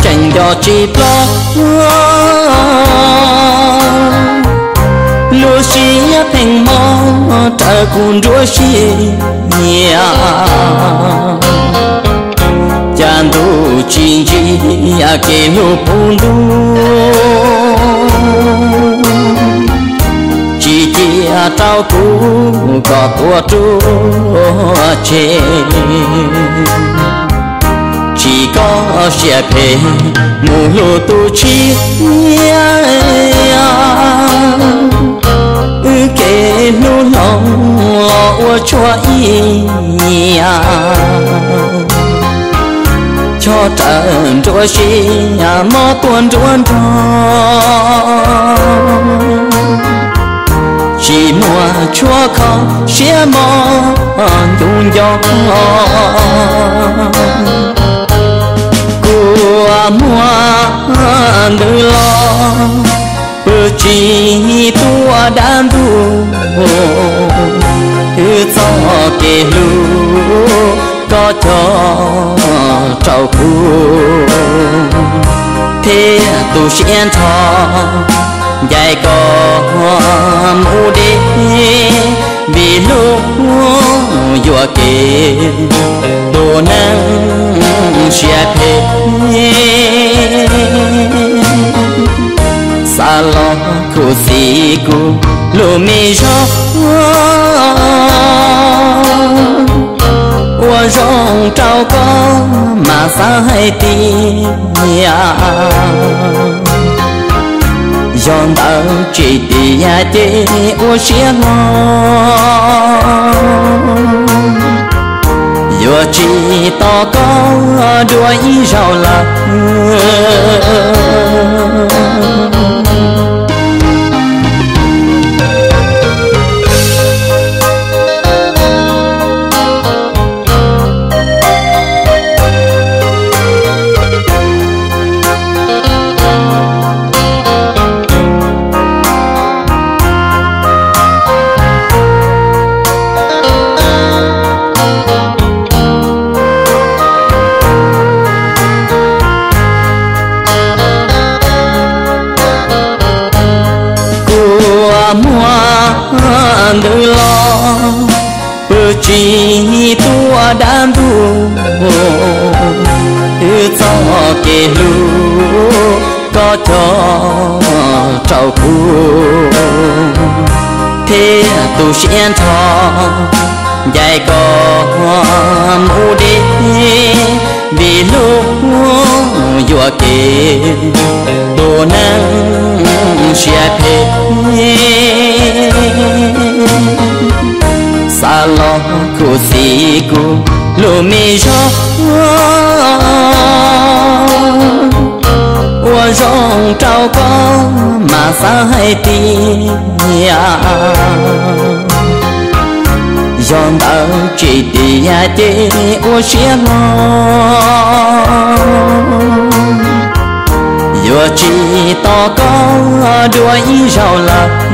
tseem nco tsis ploj. Lub siab pheej mob raws kuv nruab siab, cas ntuj tsis ntsia kev hlub puv ntuj, tsis cia rau kuv kom tuag ruaj tseg. Tsis koj siab phem mus hlub tus tshiab, wb kev hlub hloov los ua tshuaj ib yam. Chob raws nruab siab mob tuaj nruab nrog, tsis muaj tshuab kho siab mob ncu nco. Kua muag ntws los pw tsis tuaj dab ntub, wb txoj kev hlub koj cog rau kuv, thiab tu siab nrho ncaim koj mus deb, vim hlub yuam kev tus neeg siab phem. Xav los khuv xim kuv lub me zog, ua zoo rau koj mas xav hais tias, yog ntawd tsis tiag ces ua siab hlo, yuav tsis tos koj dua ib zaug lawm. Kua muag ntws los pw tsis tuaj dab ntub, wb txoj kev hlub koj cog rau kuv, thiab tu siab nrho ncaim koj mus deb, vim hlub yuam kev tus neeg siab phem. Xav los khuv xim kuv lub me zog, ua zoo rau koj mas xav hais tias, yog ntawd tsis tiag ces ua siab hlo, yuav tsis tos koj dua ib zaug lawm.